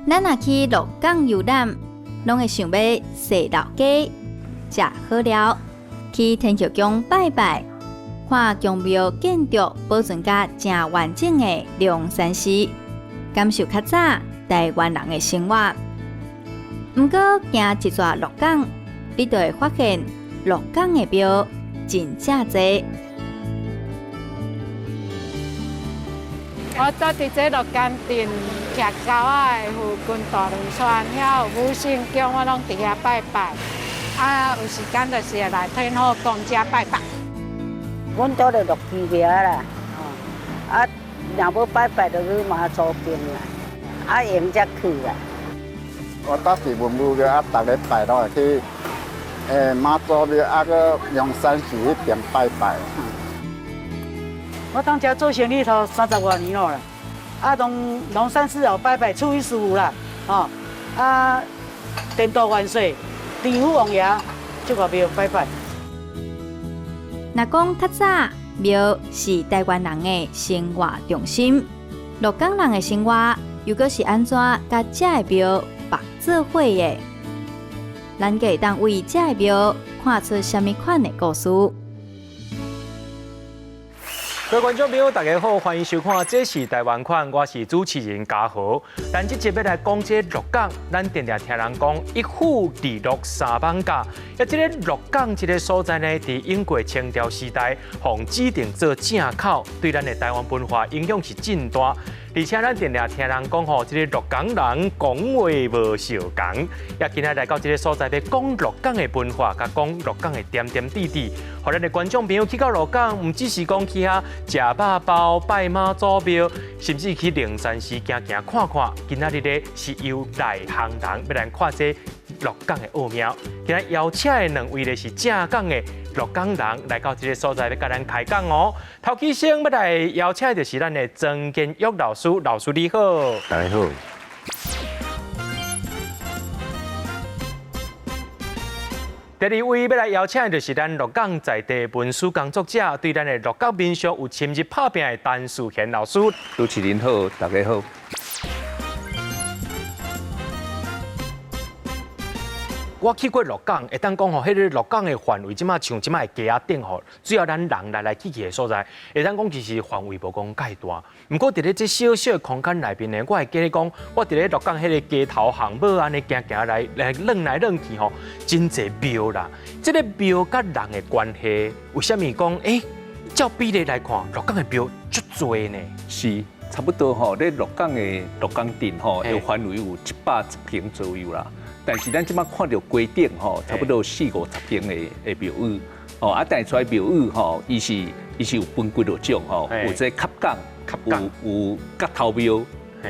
咱若去鹿港遊覽，攏會想欲踅老街、食好料，去天后宮拜拜，看宮廟建築保存甲誠完整的龍山寺，感受較早台灣人的生活。毋過行一逝鹿港，你就會發現鹿港的廟真正濟。我住佇這鹿港鎮徛溝仔的附近大崙村，遐有武聖宮，我攏佇遐拜拜。啊，有時間就是會來天后宮遮拜拜。阮住佇鹿基廟啦，啊，若欲拜拜就去媽祖宮啦，啊閒才去啦。我當時文武廟啊，逐禮拜攏會去媽祖廟啊，閣龍山寺彼邊拜拜。我當家做生意頭30外年咯啦，啊，龍山寺有拜拜，初一十五啦，哦，啊，顛倒萬歲，地府王爺，這個廟拜拜。若講較早，廟是台灣人的生活中心，鹿港人的生活又閣是按怎佮這个廟綁做伙的？咱閣會當為這个廟看出啥物款的故事？各位觀眾朋友，大家好，歡迎收看《這是台灣款》，我是主持人嘉豪。咱這集欲來講這鹿港，咱定定聽人講一府二鹿三艋舺。啊，這个鹿港這个所在呢，佇英國清朝時代，予指定做正口，對咱的台灣文化影響是真大。而且咱定定聽人講吼，這个鹿港人講話無相仝。也今仔來到這个所在，欲講鹿港的文化，佮講鹿港的點點滴滴，予咱的觀眾朋友去到鹿港，毋只是講去遐食肉包、拜媽祖廟，甚至去靈山寺行行看看。今仔日咧是由內行人欲來看這鹿港的奧妙。今仔邀請的兩位咧是正港的鹿港人來到這个所在，欲佮咱開講哦。頭起先欲來邀請的就是咱的曾建玉老師，老師你好。大家好。第二位欲來邀請的就是咱鹿港在地文史工作者，對咱的鹿港民俗有深入拍拚的陳樹賢老師。主持人好，大家好。我去過鹿港，會當講吼，彼个鹿港的範圍，這馬像這馬的街仔頂吼，主要咱人來來去去的所在，會當講其實範圍無講蓋大。毋過佇咧這小小的空間內面呢，我會記得講，我佇咧鹿港彼个街頭巷尾按呢行行來來轉來轉去吼，真濟廟啦。這个廟佮人的關係，為啥物講？照比例來看，鹿港的廟足濟呢？是，差不多吼，咧鹿港的鹿港鎮吼，的範圍有110間左右啦。但是咱這馬看著街頂吼，差不多四五十間的的廟宇，哦啊，但是出來廟宇吼，伊是有分幾多種吼，有這崁港，有有角頭廟，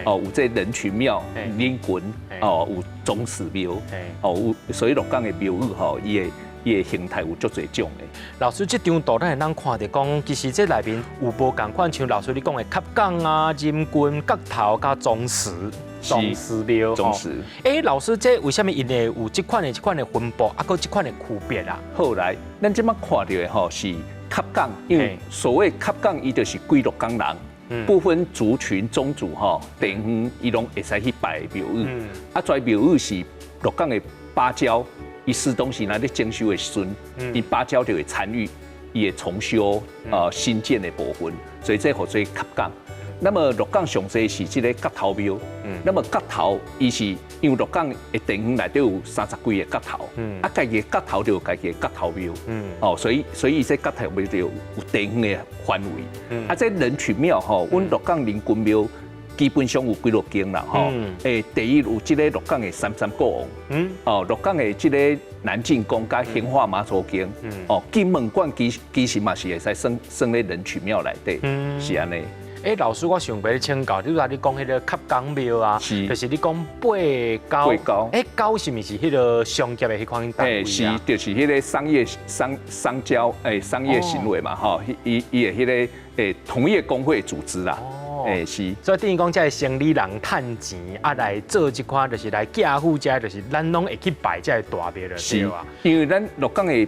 哦，有這人群廟、人群，哦，有宗祠廟，哦，有所以鹿港的廟宇吼，伊的形態有足濟種的。老師，這張圖咱會當看著講，其實這內面有無仝款，像老師你講的崁港啊、人群、角頭佮宗祠。宗祠廟，宗祠。老師，這為啥物𪜶會有這款的、這款的分布，啊，閣這款的區別啊？好來，咱這馬看著的吼是崁港，因為所謂崁港，伊就是規鹿港人，不分族群、種族吼，地方伊攏會使去拜廟宇。啊，這廟宇是鹿港的芭蕉，伊施東西若咧整修的時陣，伊芭蕉就會參與伊的重修、新建的部分，所以這號做崁港。那麼鹿港上濟是這个角頭廟，那麼角頭伊是因為鹿港的地方內底有30幾个角頭，啊，家己的角頭就有家己的角頭廟，哦，所以這角頭廟就有地方的範圍，啊，這人群廟吼，阮鹿港人群廟基本上有幾落間啦，吼，第一有這个鹿港的三山國王，哦，鹿港的這个南靖宮佮興化媽祖宮，哦，金門館其實嘛是會使算咧人群廟內底，是按呢。老師，我想欲請教，你拄仔你講彼个崁港廟啊，就是你講八皋，八皋，皋是毋是彼个商業的彼款單位啊？是，就是彼个商業商商交，商業行為嘛，吼，伊的彼个同業公會組織啦。哦，是。所以等於講，這个生理人趁錢啊來做這款，就是來寄付這，就是咱攏會去拜這个大廟了，對啊。因為咱鹿港的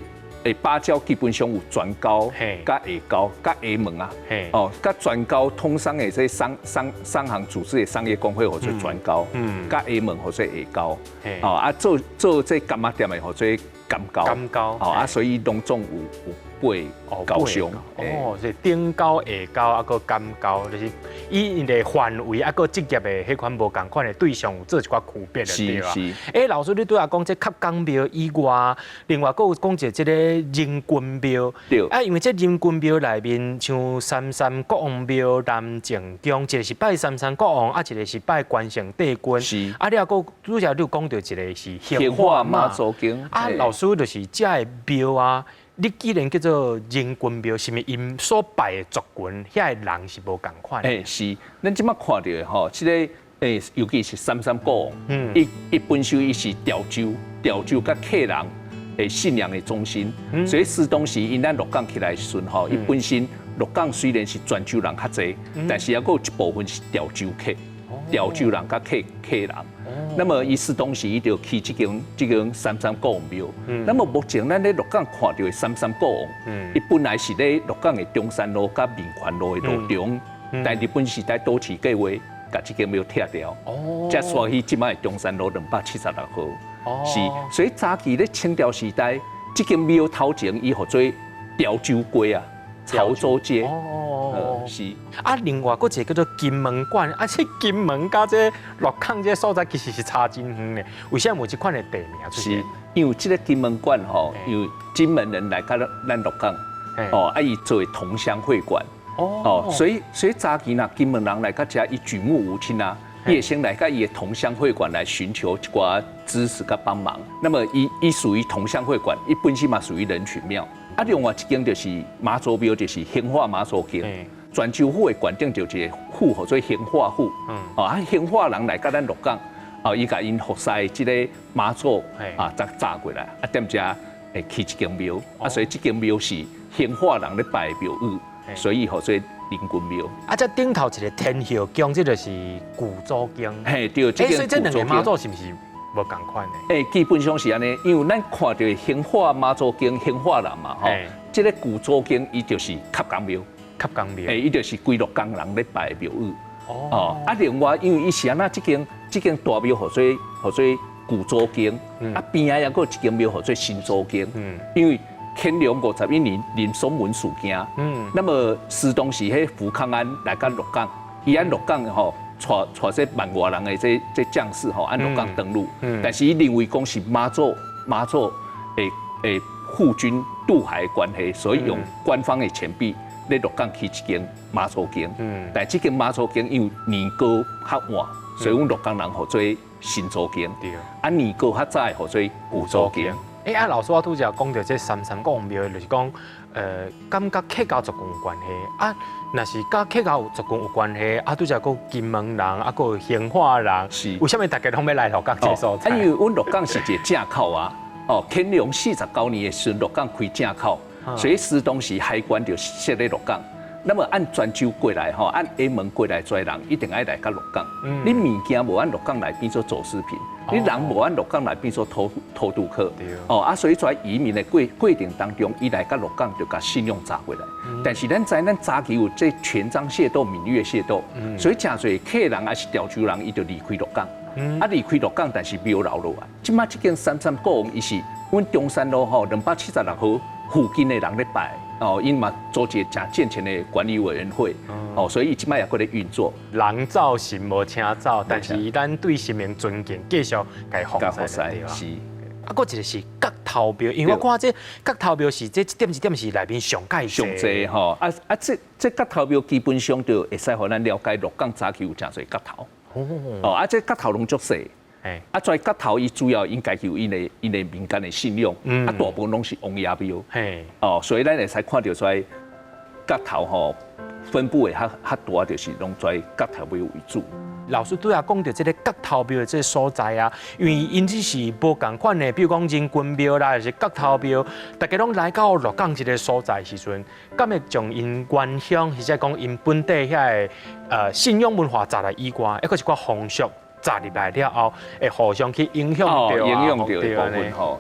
芭蕉基本上有泉溝、佮下溝、佮厦門啊，哦，佮泉溝通商的這商行組織的商業公會號做泉溝，佮廈門號做下溝，哦啊做做這柑仔店的號做甘溝，甘溝，哦啊，所以攏總有八個鄉。哦，是頂溝、下溝啊，閣甘溝，就是以𪜶的範圍啊，閣職業的彼款無仝款的對象有做一寡區別就對啊。欸，老師，你拄仔講這磕港廟以外，另外閣有講一個這个仁君廟。啊，因為這仁君廟內面像三山國王廟、南靖宮，一個是拜三山國王，啊，一個是拜關聖帝君。啊，你抑閣拄才你有講著一個是興化媽祖宮。啊，老師就是這个廟啊。你既然叫做仁君廟，是毋是𪜶所拜的族群遐个人是無仝款？欸，是，咱這擺看著的吼，這个欸，尤其是三山國王，伊伊本身伊是潮州，潮州佮客人的信仰的中心，所以是當時𪜶咱鹿港起來的時陣吼，伊本身鹿港雖然是泉州人較濟，但是猶閣有一部分是潮州客，潮州人佮客人。那麼伊是當時伊就起這間三山國王廟。那麼目前咱咧鹿港看著的三山國王，伊本來是咧鹿港的中山路佮民權路的路中，但日本時代都市計劃共這間廟拆掉，才徙去這擺的中山路276號。是，所以早期咧清朝時代，這間廟頭前伊號做潮州街啊，潮州街。哦，是。啊，另外閣一个叫做金門館，啊，這金門佮這鹿港這所在其實是差真遠的。為啥有這款的地名出現？是，因為這个金門館吼，因為金門人來佮咱鹿港，哦，啊，伊做同鄉會館，哦，所以早期若金門人來到遮，伊舉目無親啊，伊會先來佮伊的同鄉會館來尋求一寡支持佮幫忙。那麼伊伊屬於同鄉會館，伊本身嘛屬於人群廟。啊，另外一間就是媽祖廟，就是興化媽祖宮。泉州府的館長就一個府，號做興化府。哦，啊，興化人來佮咱鹿港，哦，伊共𪜶服侍這个媽祖啊，才紮過來，啊，踮遮會起一間廟，啊，所以這間廟是興化人咧拜的廟宇，所以號做仁君廟。啊，這頂頭一個天后宮，這就是舊祖宮。嘿，對，這所以這兩个媽祖是毋是無仝款的？欸，基本上是按呢，因為咱看著興化媽祖宮、興化人嘛，吼，這个舊祖宮伊就是磕港廟。磕港廟，欸，伊就是規鹿港人咧拜的廟宇。哦，啊，另外因為伊是按怎，這間大廟號做號做舊祖宮，啊邊仔猶閣有一間廟號做新祖宮。因為乾隆51年林爽文事件，那麼時當時彼福康安來到鹿港，伊按鹿港吼，帶帶這萬外人的這將士吼，按鹿港登陸，但是伊認為講是媽祖的護軍渡海的關係，所以用官方的錢幣咧鹿港起一間媽祖宮，但這間媽祖宮因為年糕較晚，所以阮鹿港人號做新祖宮。啊，年糕較早的號做舊祖宮。欸，啊，老師我拄才講著這三山國王廟，就是講，感覺客家族群有關係。啊，若是佮客家族群有關係，啊，拄才閣金門人，啊，閣興化人，為啥物大家攏欲來鹿港這所在？啊，因為阮鹿港是一個正口啊。哦，乾隆49年的時陣，鹿港開正口。所以時當時海關就設咧鹿港，那麼按泉州過來吼，按廈門過來遮人一定愛來到鹿港。你物件無按鹿港來變做走私品，你人無按鹿港來變做偷渡客。哦啊，所以在移民的過程當中，伊來到鹿港就共信仰紮過來。但是咱知咱早期有這泉漳械鬥、閩粵械鬥，所以誠濟客人抑是潮州人，伊就離開鹿港。啊，離開鹿港，但是廟留落來。這擺這間三山國王，伊是阮中山路吼276號附近的人咧拜，哦，𪜶嘛組織誠健全的管理委員會，哦，所以這擺也閣咧運作。人走神無請走，但是咱對神明尊敬，繼續共奉祀對吧？是。啊，閣一個是角頭廟，因為我看這角頭廟是這一點一點是內面上蓋上濟吼，啊啊，這角頭廟基本上就會使予咱了解鹿港早期有誠濟角頭。哦，啊，這角頭攏足細。啊，這角頭伊主要應該有𪜶的民間的信仰，啊，大部分攏是王爺廟。哦，所以咱會使看著遮角頭吼分布的較較大，就是攏在角頭廟為主。老師拄仔講著這个角頭廟的這个所在啊，因為𪜶只是無仝款的，比如講仁君廟啦，抑是角頭廟，大家攏來到鹿港這个所在時陣，敢會將𪜶原鄉或者講𪜶本地遐个信仰文化雜來以外，抑閣一寡風俗。扎入來了後，會互相去影響著影響著的部分吼，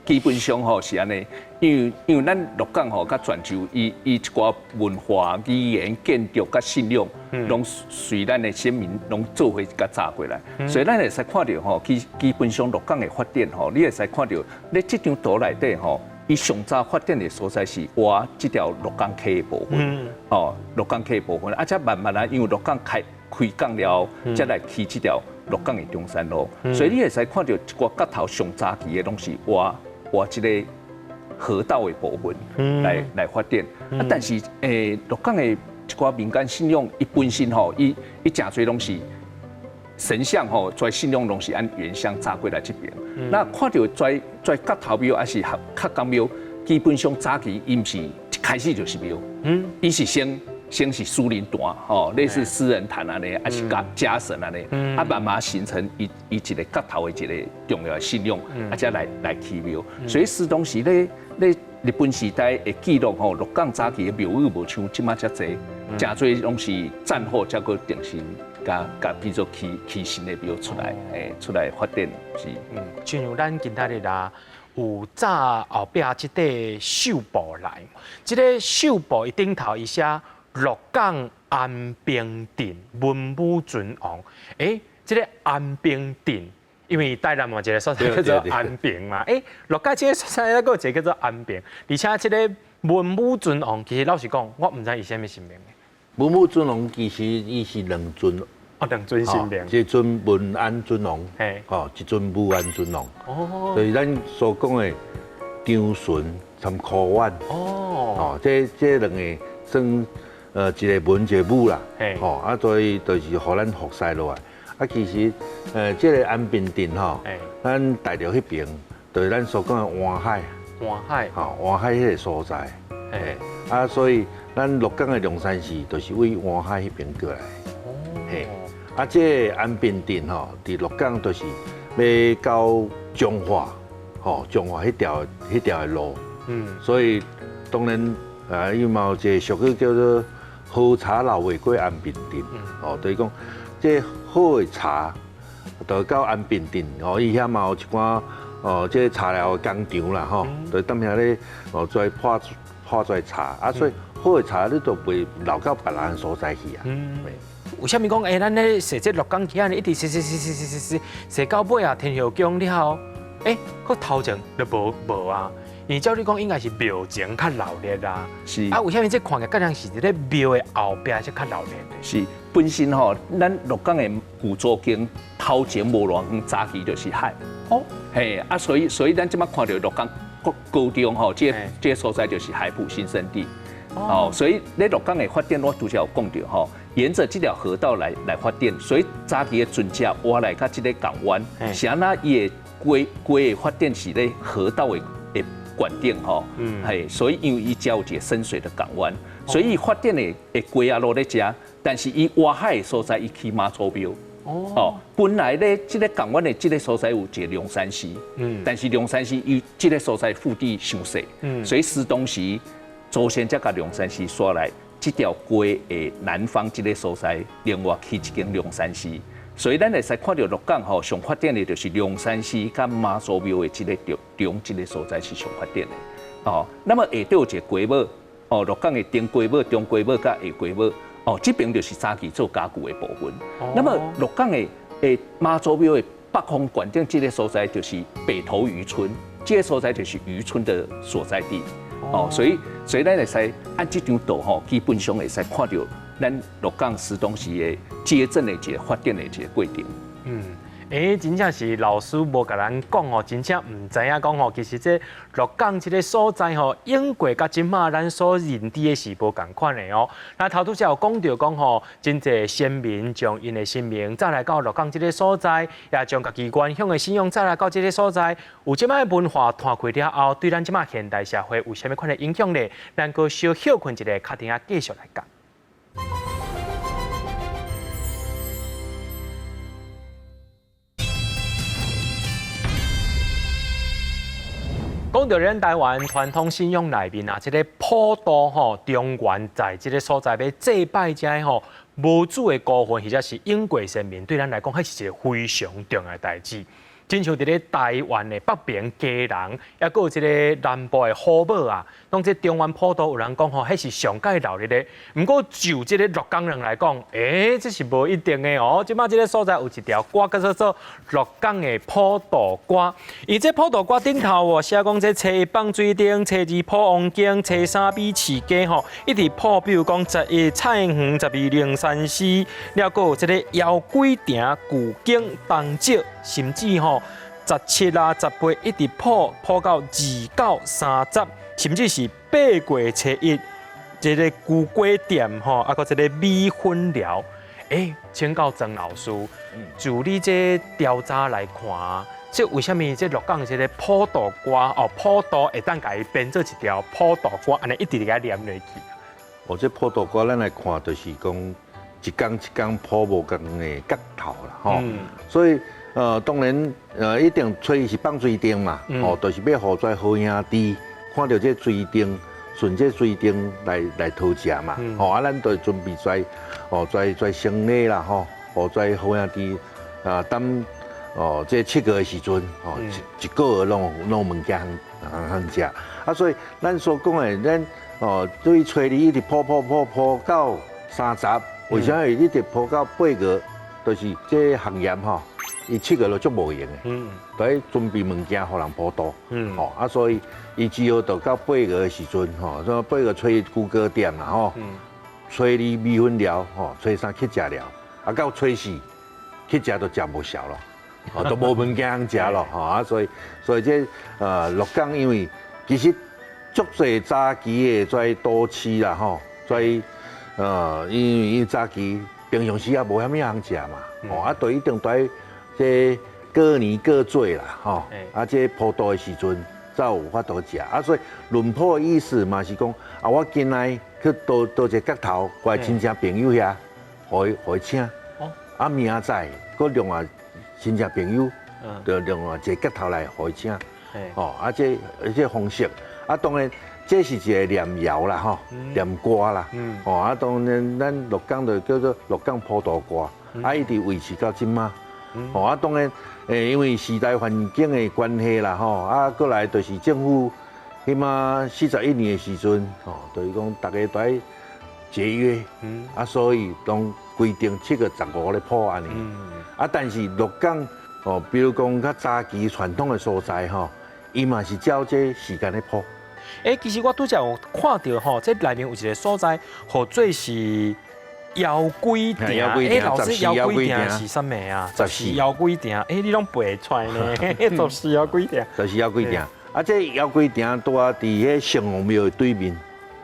基本上吼是按呢，因為咱鹿港吼佮泉州伊一寡文化、語言、建築佮信仰，攏隨咱的先民攏做伙佮紮過來，所以咱會使看著吼，基本上鹿港的發展吼，你會使看著，咧這張圖內底吼，伊上早發展的所在是倚這條鹿港溪的部分，哦，鹿港溪的部分，啊，才慢慢啊，因為鹿港開港了，才來起這條鹿港的中山路，所以你會使看著一寡角頭上早期的攏是倚這个河道的部分來發展。啊，但是鹿港的一寡民間信仰，伊本身吼，伊誠濟攏是神像吼，在信仰攏是按原鄉紮過來這邊。那看著跩角頭廟還是角港廟，基本上早期伊毋是一開始就是廟，伊是先是私人壇，吼，類似私人壇按呢，還是家神按呢，啊，慢慢形成伊一個角頭的一個重要的信仰，啊，才來起廟。所以是當時咧日本時代的記錄吼，鹿港早期的廟宇無像這馬遮濟，誠濟攏是戰後才閣重新共變做起新的廟出來，出來發展是。像咱今仔日啦，有早後壁這塊繡布來，這个繡布伊頂頭伊寫鹿港安平鎮文武尊王，這个安平鎮，因為台南嘛一個所在叫做安平嘛，鹿港這个所在閣有一个叫做安平，而且這个文武尊王，其實老實講，我毋知伊啥物神明。文武尊王其實伊是兩尊，哦，兩尊神明，一尊文安尊王，吼，一尊武安尊王。哦，所以咱所講的張巡參柯遠，哦，這兩个算。一个文一个武啦，吼，啊，所以就是予咱服侍落來。啊，其實，這个安平鎮吼，咱大陸彼邊，就是咱所講的灣海。灣海。吼，灣海彼个所在。啊，所以咱鹿港的龍山寺就是位灣海彼邊過來。哦。嘿，啊，這个安平鎮吼，佇鹿港就是欲到彰化，吼，彰化彼條的路。所以當然，啊，伊嘛有一个俗語叫做好茶流袂過安平鎮，哦，就是講這好的茶，就到安平鎮，哦，伊遐嘛有一寡哦，這茶寮的工廠啦，吼，就踮遐咧哦，跩泡跩茶，啊，所以好的茶你都袂流到別人所在去啊。為啥物講？咱咧踅這鹿港溪按呢，一直踅踅踅踅踅踅到尾啊，天后宮了後，閣頭前就無啊。因為照你講，應該是廟前較鬧熱啦。是。啊，為啥物這看起來敢若是佇咧廟的後壁才較鬧熱？是，本身吼，咱鹿港的舊祖宮頭前無偌遠，早期就是海。哦。嘿，啊，所以咱這擺看著鹿港高中吼，這个所在就是海埔新生地。哦。所以咧鹿港的發展，我拄才有講著吼，沿著這條河道來發展，所以早期的船隻挖來到這个港灣，是按怎伊的規的發展是咧河道的管定吼，嘿，所以因為伊遮有一个深水的港灣，所以發展的溪仔路咧遮，但是伊外海的所在，伊起媽祖廟。哦，本來咧，這个港灣的這个所在有一个龍山寺，但是龍山寺伊這个所在腹地傷細，所以時當時祖先才共龍山寺刷來這條溪的南方這个所在，另外起一間龍山寺。所以咱會使看著鹿港吼，上發展的就是龍山寺佮媽祖廟的這个中這个所在是上發展的。哦，那麼下底有一个街尾，哦，鹿港的頂街尾、中街尾佮下街尾，哦，這邊就是早期做家具的部分。那麼鹿港的媽祖廟的北方館頂這个所在就是北投漁村，這个所在就是漁村的所在地。哦，所以咱會使按這張圖吼，基本上會使看著咱鹿港時當時的街鎮的一个發展的一个過程。真正是老師無共咱講吼，真正毋知影講吼，其實這鹿港這个所在吼，演過佮這馬咱所認知的是無仝款的哦。那頭拄才有講著講吼，真濟先民將𪜶的神明載來到鹿港這个所在，也將家己原鄉的信仰載來到這个所在，有這擺文化傳開了後，對咱這馬現代社會有啥物款的影響呢？咱閣小歇睏一下，較等下繼續來講。講講到咱台灣傳統信仰內面啊，這个普渡吼，中元在這个所在欲祭拜這个吼無主的孤魂，或者是永過先民，對咱來講，彼是一个非常重要的代誌。親像佇咧台灣的北爿基隆，抑閣有這个南部的虎尾啊，攏這中元普渡有人講吼，彼是上蓋熱鬧的。毋過就這个鹿港人來講，欸，這是無一定的哦。這擺這个所在有一條歌叫做做鹿港的普渡歌，伊這普渡歌頂頭哦，寫講這初一放水燈，初二普王宮，初三美市街吼，一直普，比如講十一菜園，十二龍山寺，了閣有這个枵鬼埕、舊景、東石，甚至吼17啊、18一直普普到二九三十，甚至是八月初一，這个龜粿店吼，啊閣這个米粉寮。欸，請教曾老師，就你這調查來看，這為啥物這鹿港這个普渡歌哦，普渡會當共伊編做一條普渡歌，按呢一直共伊念落去？哦，這普渡歌咱來看，就是講一工一工普無仝的角頭啦，吼，所以當然，一定初一是放水燈嘛，哦，就是欲予遮好兄弟看著這水燈，順這水燈來討食嘛，吼，啊，咱就準備遮，哦，遮遮牲禮啦，吼，予遮好兄弟啊，當哦，這七月的時陣，哦，一個月攏有物件通通食，啊，所以咱所講的，咱哦，對初二一直普普普普到三十，為啥物一直普到八月？就是這行業吼。伊七月就足無閒的，都愛準備物件予人普渡，吼啊，所以伊只好就到八月的時陣，吼，說八月初一龜粿店啦，吼，初二米粉寮，吼，初三乞食寮，啊，到初四乞食都食無潲咯，哦，都無物件通食咯，吼啊，所以這鹿港因為其實足濟早期的這都市啦，吼，這因為早期平常時也無啥物通食嘛，吼啊，都一定都愛。這過年過節啦，吼，啊，這普渡的時陣才有法度食，啊，所以輪普的意思嘛是講，啊，我今仔去佗佗一個角頭，過來親戚朋友遐，予伊請，啊，明仔載閣另外親戚朋友，就另外一個角頭來予伊請，吼，啊，這這方式，啊，當然這是一個念謠啦，吼，念歌啦，吼，啊，當然咱鹿港就叫做鹿港普渡歌，啊，一直維持到這馬。吼啊，當然，因為時代環境的關係啦，吼啊，過來就是政府彼馬41年的時陣，吼，就是講逐家都愛節約，啊，所以攏規定七月十五咧普按呢。啊，但是鹿港哦，比如講較早期傳統的所在吼，伊嘛是照這時間咧普。欸，其實我拄才有看著吼，這內面有一個所在，號做是。枵鬼埕，欸，老師，枵鬼埕是啥物啊？十四枵鬼埕，欸，你攏背會出來呢？十四枵鬼埕，十四枵鬼埕。啊，這枵鬼埕拄仔佇彼城隍廟的對面。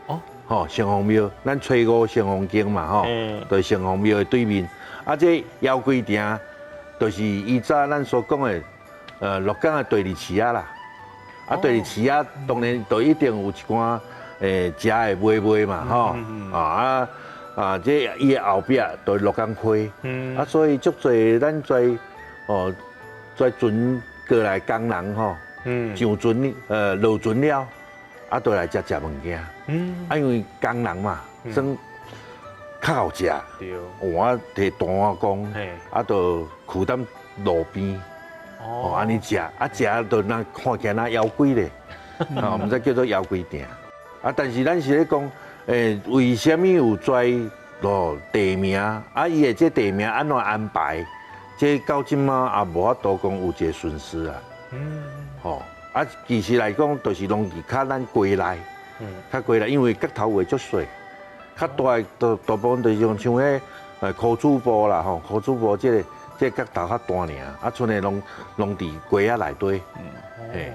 哦，吼，城隍廟，咱初五城隍宮嘛，吼，對城隍廟的對面。啊，這枵鬼埕，就是以早咱所講的，鹿港的第二市仔啦。啊，第二市仔當然就一定有一寡食的買賣嘛，吼，啊。啊，這伊的後壁就鹿港溪，啊，所以足濟咱遮哦，遮船過來工人吼，上船落船了，啊，就來遮食物件，啊，因為工人嘛，算較𠢕食，我提大碗公，啊，就跍踮路邊，哦，按呢食，啊，食就若看起來若枵鬼咧，啊，毋知叫做枵鬼埕，啊，但是咱是咧講。欸，為啥物有遮哦地名？啊，伊的這地名按怎安排？這到這馬也無法度講有一個順序啊。吼，啊，其實來講，就是攏佇較咱街內，較街內，因為角頭會足細，較大的大大部分就是像彼柯主埔啦，吼，柯主埔這個這个角頭較大爾，啊，賰的攏攏佇街仔內底，嘿。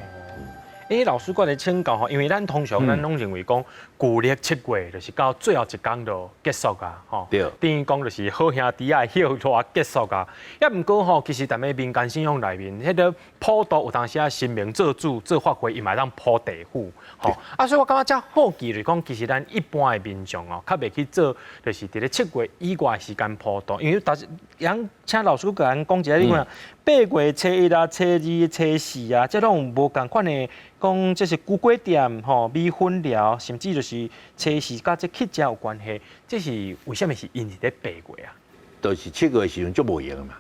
欸，老師，我來請教吼，因為咱通常咱攏認為講，舊曆七月就是到最後一工就結束啊，吼。等於講就是好兄弟仔歇熱結束啊。抑毋過吼，其實踮咧民間信仰內面，彼个普渡有當時啊，神明做主做法會，伊嘛會當普地府，吼。啊，所以我感覺遮好奇就是講，其實咱一般的民眾哦，較袂去做，就是佇咧七月以外的時間普渡，因為但是會請老師共咱講一下，你看八月初一啊、初二、初四啊，這攏無仝款的。講這是菇粿店吼、米粉寮，甚至就是初四佮這乞食有關係，這是為啥物是𪜶佇咧八月啊？就是七月的時陣足無閒嘛，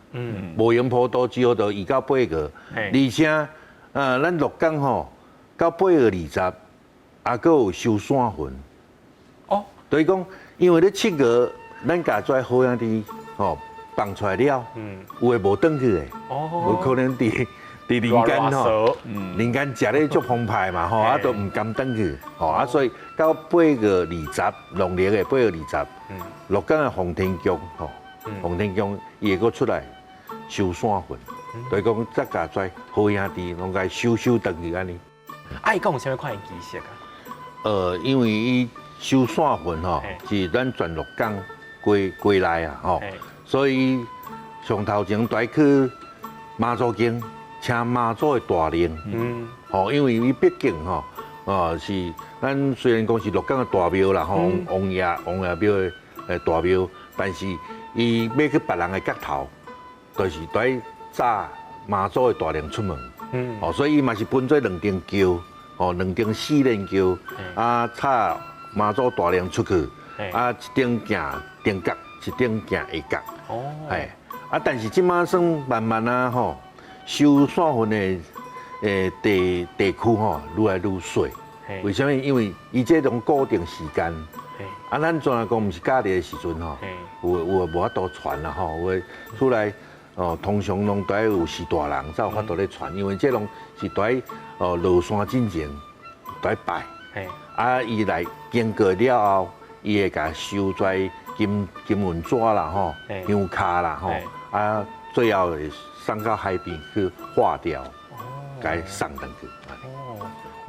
無閒普渡之後就移到八月，而且咱鹿港吼到8月20，還閣有收散魂。哦，就是講，因為咧七月，咱共遮好兄弟吼放出來了，有的無轉去的，有可能佇人間吼，人間食咧足澎湃嘛吼，啊都毋甘轉去，吼啊所以到八月二十，農曆的八月二十，鹿港的奉天宮吼。奉天宮伊會閣出來收散魂，就是講才共遮好兄弟攏共收收轉去按呢。啊，伊講有啥物款的儀式啊？因為伊收散魂吼，是咱全鹿港歸歸來啊吼，所以上頭前都愛去媽祖宮請媽祖的大靈，吼，因為伊畢竟吼，是咱雖然講是鹿港的大廟啦吼，王爺廟的大廟，但是伊欲去別人的角頭，就是得早媽祖的大靈出門，哦，所以伊嘛是分做兩頂轎，哦，兩頂四連轎，啊，插媽祖大靈出去，啊，一頂行頂角，一頂行下角，哦，嘿，啊，但是這馬算慢慢啊，吼，收散魂的地區吼，愈來愈細，為啥物？因為伊這種固定時間。啊，咱全講毋是假日的時陣吼，有有無法度傳啦吼，有的出來哦，通常攏都愛有序大人才有法度咧傳，因為這攏是都愛哦落山進前都愛拜，啊，伊來經過了後，伊會共收跩金銀紙啦吼，香卡啦吼，啊，最後會送到海邊去化掉，共送轉去。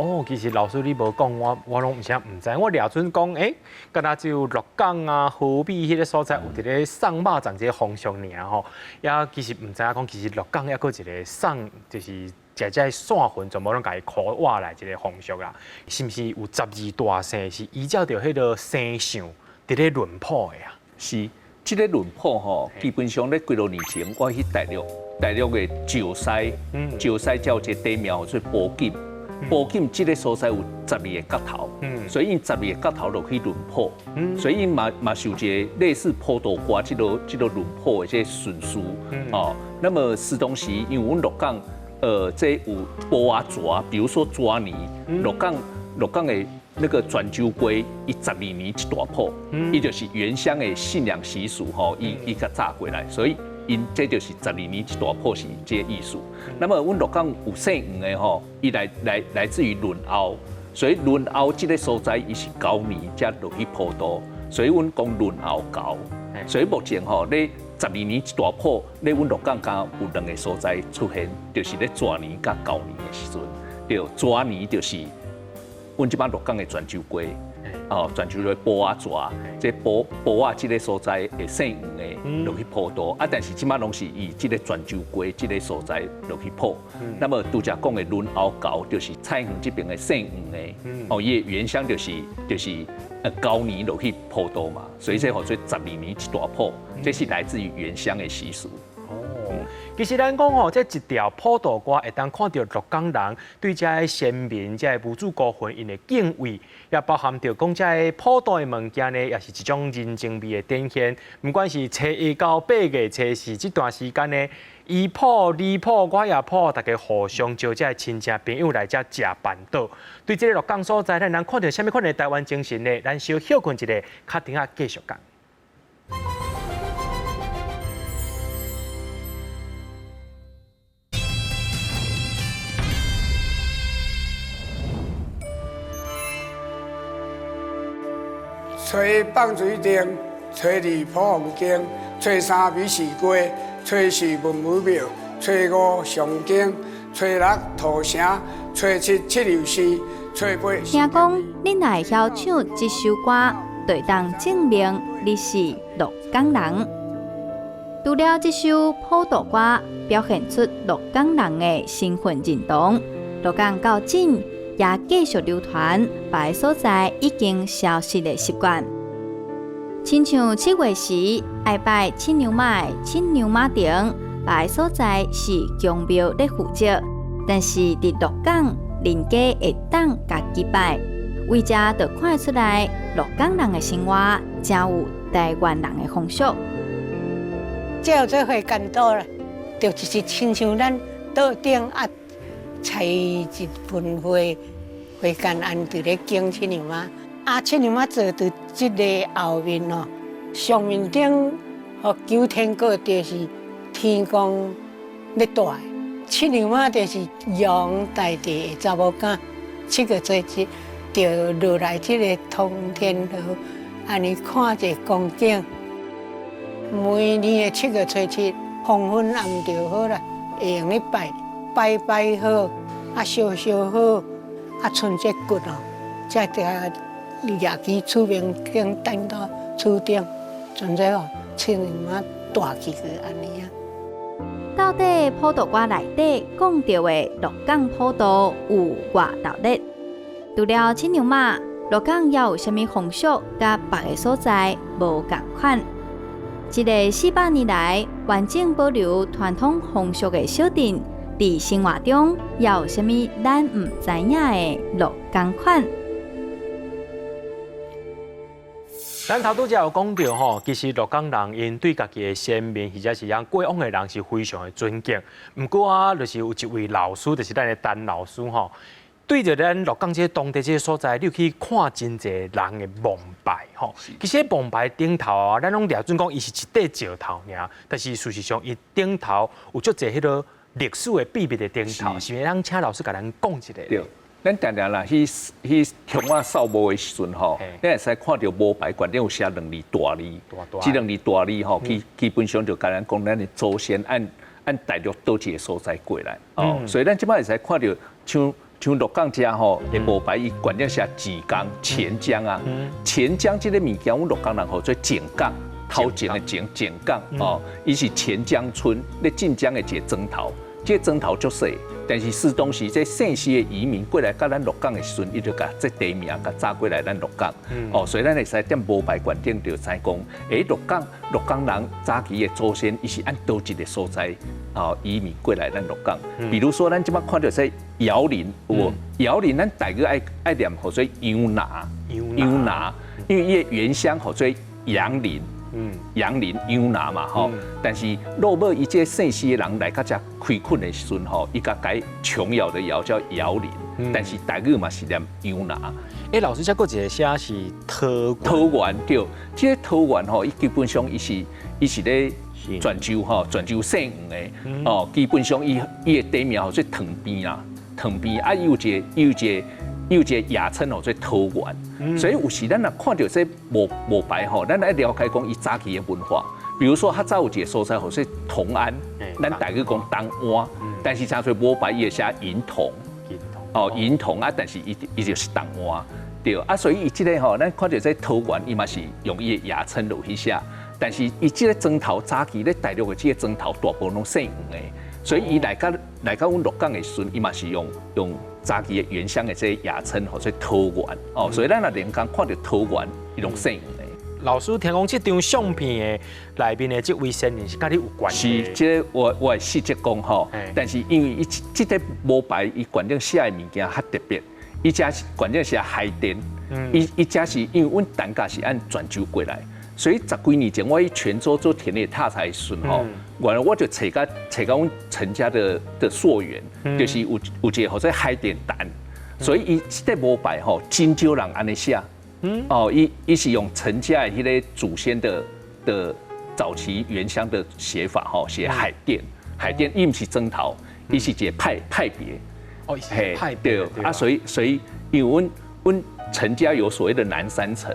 哦，其實老師你無講，我攏毋啥毋知。我掠準講，欸，敢若只有鹿港啊、河美彼个所在有佇咧送肉粽這個風俗爾吼，也其實毋知影講，其實鹿港抑閣一個送，就是食這散魂，全部攏共伊箍活來一個風俗啦。是毋是有十二大姓是依照著彼个生相佇咧輪譜的啊？是，這个輪譜吼，基本上咧幾多年前我去大陸，大陸的石狮，石獅才有一個地廟做布景。布景這个所在有12个角頭，所以𪜶12个角頭就去輪譜，所以𪜶嘛受一个類似普渡歌這个輪譜的這个順序哦。那麼時當時因為阮鹿港，這有埔仔蛇，比如說蛇年，鹿港的那個泉州街，伊12年一大譜，伊就是原鄉的信仰習俗吼，伊共早過來，所以。𪜶這就是12年一大譜是這个意思。那麼阮鹿港有姓黃的吼，伊來自於崙後，所以崙後這个所在伊是猴年才落去普渡，所以阮講崙後猴。所以目前吼，咧12年一大譜，咧阮鹿港敢有兩个所在出現，就是咧蛇年佮猴年的時陣。對，蛇年就是阮這擺鹿港的泉州街。哦，泉州的埔仔蛇，這埔仔這个所在會姓黃的落去普渡，啊，但是這擺攏是以這个泉州街這个所在落去普。那麼拄才講的崙後猴，就是菜園這邊的姓黃的，哦，伊的原鄉就是猴年落去普渡嘛，所以這號做12年一大譜，這是來自於原鄉的習俗。其實咱講吼，這一條普渡歌會當看著鹿港人對這个先民、這个無主孤魂𪜶的敬畏，也包含著講這个普渡的物件呢，也是一種人情味的展現。不管是初一到八月初四這段時間呢，伊普你普我也普，大家互相招這个親戚朋友來遮食辦桌。對這个鹿港所在，咱通看著啥物款的台灣精神呢？咱小歇睏一下，較等下繼續講。初一放水燈，初二普奉經，初三美食街，初四文武廟，初五上京，初六土城，初七七六寺，初八。聽講你若會曉唱這首歌，就會當證明你是鹿港人。除了這首普渡歌表現出鹿港人的身份認同，鹿港到今也繼續流傳別个所在已經消失的習慣。親像七月時愛拜七娘媽的七娘媽亭，別个所在是宮廟咧負責，但是佇鹿港鄰家會當家己拜。為這就看出來，鹿港人的生活誠有台灣人的風俗。這做會更多啦，就是親像咱桌頂啊，採一盆花，花間按佇咧敬七娘媽，啊，七娘媽坐佇這个後面哦，上面頂予九天閣就是天公咧帶，七娘媽就是玉皇大帝的查某囝，七月初七就落來這个通天河，按呢看一个光景。每年的七月初七黃昏暗就好啦，會用咧拜，拜拜好，啊燒燒好，啊賰這骨哦，才佇遐舉起厝邊頂等到厝頂，賰這哦七娘媽帶去去按呢啊。到底普渡歌內底講著的鹿港普渡有偌熱鬧？除了七娘媽，鹿港猶有啥物風俗佮別个所在無仝款？這个400年來完整保留傳統風俗的小鎮，佇生活中猶有啥物咱毋知影的鹿港款？咱頭拄才有講著吼，其實鹿港人𪜶對家己的先民或者是𪜶過往的人是非常的尊敬。毋過啊，就是有一位老師，就是咱的陳老師吼。對著咱鹿港這個當地這個所在，你有去看真濟人的墓牌吼。其實墓牌頂頭啊，咱攏掠準講伊是一塊石頭爾，但是事實上伊頂頭有足濟彼个歷史的秘密的頂頭，是毋是？咱請老師共咱講一下。對，咱定定啦去去鄉下掃墓的時陣吼，你會使看著墓牌懸頂有寫兩字大字，這兩字大字吼，基基本上就共咱講咱的祖先按按大陸佗一个所在過來，哦，所以咱這擺會使看著像。像鹿港遮吼，的墓牌伊懸頂寫錢江、錢江啊，錢江這个物件，阮鹿港人號做前港，頭前的前前港哦，伊是錢江村咧晉江的一个莊頭，這个莊頭足細，但是是當時這姓氏的移民過來佮咱鹿港的時陣，伊就共這地名共紮過來咱鹿港，哦，所以咱會使踮墓牌懸頂就知講，欸，鹿港鹿港人早期的祖先，伊是按佗一个所在哦移民過來咱鹿港，比如說咱這擺看著這瑤林有無？瑤林咱台語愛愛念號做楊拿，楊拿，因為伊的原鄉號做楊林，楊林楊拿嘛吼。但是落尾伊這姓氏的人來到遮開墾的時陣吼，伊共改瓊瑤的瑤叫瑤林，但是台語嘛是念楊拿。欸，老師，這閣一個寫是桃桃園對，這個桃園吼，伊基本上伊是伊是咧泉州吼，泉州姓黃的哦，基本上伊伊的地名號做藤邊啦。藤邊啊，伊有一個，伊有一個，伊有一個雅稱號做桃園，所以有時咱若看著這墓墓牌吼，咱愛了解講伊早期的文化。比如說，較早有一個所在號做同安，咱台語講東安，但是誠濟墓牌伊會寫銀銅，哦銀銅啊，但是伊伊就是東安，對啊，所以伊這个吼，咱看著這桃園，伊嘛是用伊的雅稱落去寫，但是伊這个莊頭早期咧大陸的這个莊頭大部分攏姓黃的。所以伊來到來到阮鹿港的時陣，伊嘛是用用早期的原鄉的這個雅稱，號做桃園哦。所以咱若連江看著桃園，伊攏姓黃的。老師聽講這張相片的內面的這位先人是佮你有關係？是，這個我我會細節講吼。但是因為伊這個墓牌伊懸頂寫的物件較特別，伊遮是懸頂寫海淀，伊伊遮是因為阮陳家是按泉州過來。所以十幾年前，我去泉州做田野踏查的時陣吼，原來我就揣到揣到阮陳家的的溯源，就是有有一个號做海淀陳，所以伊這个墓牌吼，真少人按呢寫，哦，伊伊是用陳家的彼个祖先的的早期原鄉的寫法吼，寫海淀，海淀伊毋是莊頭，伊是一个派派別，哦，是派別，對，啊，所以所以因為阮阮陳家有所謂的南山陳。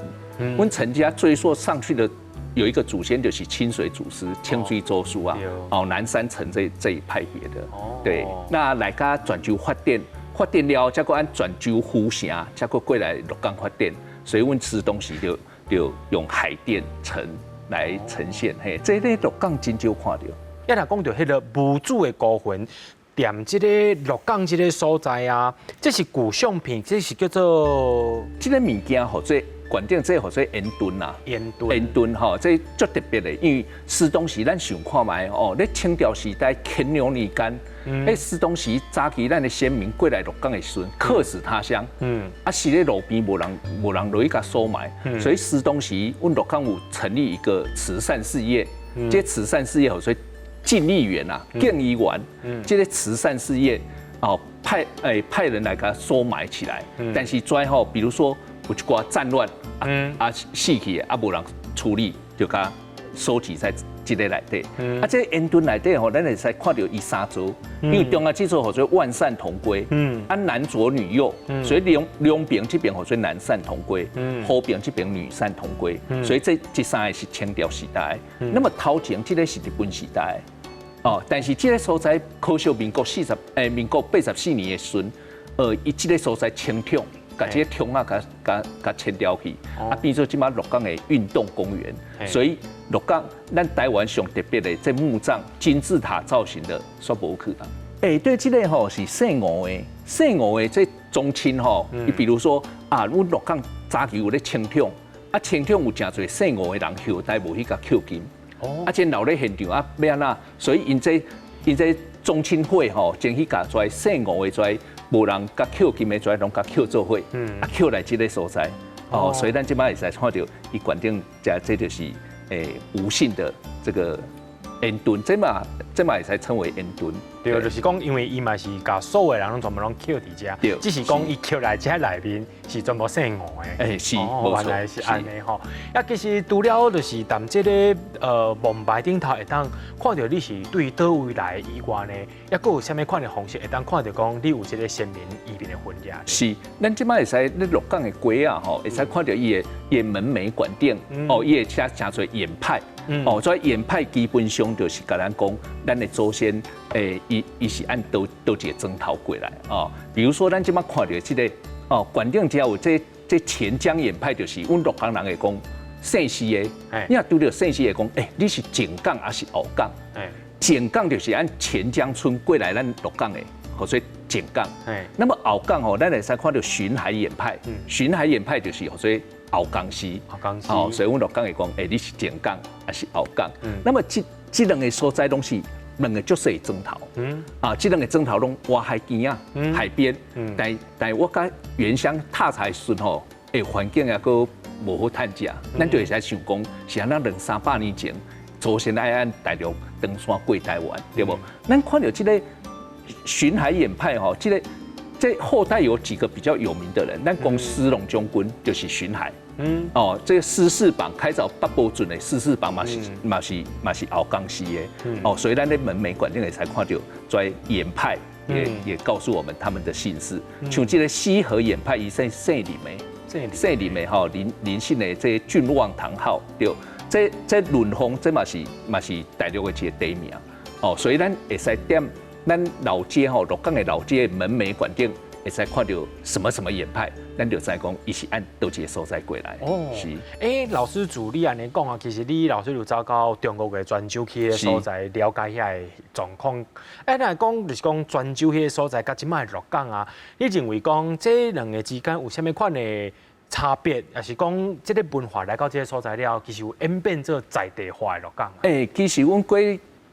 阮陳家追溯上去的有一個祖先，就是清水祖師、清水祖師啊，哦，南山陳這這一派別的，對，那來佮泉州發展，發展了後，才閣按泉州府城，才閣過來鹿港發展，所以阮吃東西就就用海淀陳來呈現，嘿，這咧鹿港真少看著。一若講著彼个無主的孤魂，踮這个鹿港這个所在啊，這是舊相片，這是叫做這个物件號做。館頂這號做煙墩啦，煙墩，煙墩吼，這足特別的，因為施東時咱想看覓哦，咧清朝時代乾隆年間，彼施東時早期咱的先民過來鹿港的時陣，客死他鄉，啊死咧路邊無人落去共收埋，所以施東時阮鹿港有成立一個慈善事業，這慈善事業號做晉義園啊，敬義園，這個慈善事業哦，派人來共收埋起來，但是最後比如說有一寡戰亂，啊死去的啊無人處理，就共收集在這个內底。啊，這個煙墩內底吼，咱會使看著伊三座，因為中國這座號做萬善同歸，啊男左女右，所以兩邊這邊號做男善同歸，後邊這邊女善同歸，所以這三個是清朝時代。那麼頭前這个是日本時代。哦，但是這个所在可惜民國84年的時陣，伊這个所在清桶，共這个桶仔共遷掉去，啊變做這馬鹿港的運動公園。所以鹿港咱台灣上特別的這墓葬金字塔造型的煞無去啊。欸，對，這个吼是姓吳的，姓吳的這宗親吼，你比如說啊，阮鹿港早期有咧清桶，啊清桶有誠濟姓吳的人後代無去共抾金。啊，這留咧現場啊，欲按怎？所以𪜶這宗親會吼，前去共跩姓吳的跩，無人共抾金的跩，攏共抾做伙，啊，抾來這个所在，哦，所以咱這擺會使看著伊館頂，這就是吳姓的這個煙墩，這嘛會使稱為煙墩。對，就是講，因為伊嘛是共所有人攏全部攏抾佇遮，只是講伊抾來遮內面是全部姓吳的。欸，是，原來是按呢吼。啊，其實除了就是踮這个墓牌頂頭會當看著你是對佗位來以外呢，抑閣有啥物款的方式會當看著講你有這个先民移民的痕跡？是，咱這擺會使咧鹿港的街仔吼，會使看著伊的門楣館頂，哦，伊會寫誠濟衍派。哦，所以衍派基本上就是共咱講，咱的祖先，伊是按佗一个莊頭過來哦。比如說，咱這擺看著這个哦，館頂遮有這錢江衍派，就是阮鹿港人會講姓施的。你若拄著姓施的講，欸，你是前港抑是後港？前港就是按錢江村過來咱鹿港的，號做前港。那麼後港吼，咱會使看著巡海衍派，巡海衍派就是號做後江施。後江施。哦，所以阮鹿港會講，欸，你是前港抑是後港？那麼這兩个所在攏是兩个足細莊頭。啊，這兩个莊頭攏倚海邊仔，海邊。但我佮原鄉踏查的時陣吼，欸，環境抑閣無好趁食，咱就會使想講，是按怎兩三百年前，祖先愛按大陸登山過台灣，對無？咱看著這个巡海衍派吼，這个這後代有幾個比較有名的人，咱講施琅將軍就是巡海。哦，這个施世榜開鑿八寶圳的施世榜嘛是後江施的。哦，所以咱咧門楣館頂會使看著跩衍派也告訴我們他們的姓氏。像這个西河衍派，伊姓林的，姓林的吼，林姓的這郡望堂號對，這輪風這嘛是大陸的一个地名。哦，所以咱會使踮咱老街吼，鹿港的老街門楣館頂會使看著什麼什麼衍派，咱就知講伊是按佗一个所在過來。哦，是。欸，老師自你按呢講啊，其實你老師有走到中國的泉州去个所在了解遐个狀況。欸，若講就是講泉州彼个所在，佮這擺鹿港啊，你認為講這兩个之間有啥物款的差別，抑是講這个文化來到這个所在了，其實有演變做在地化的鹿港？欸，其實阮過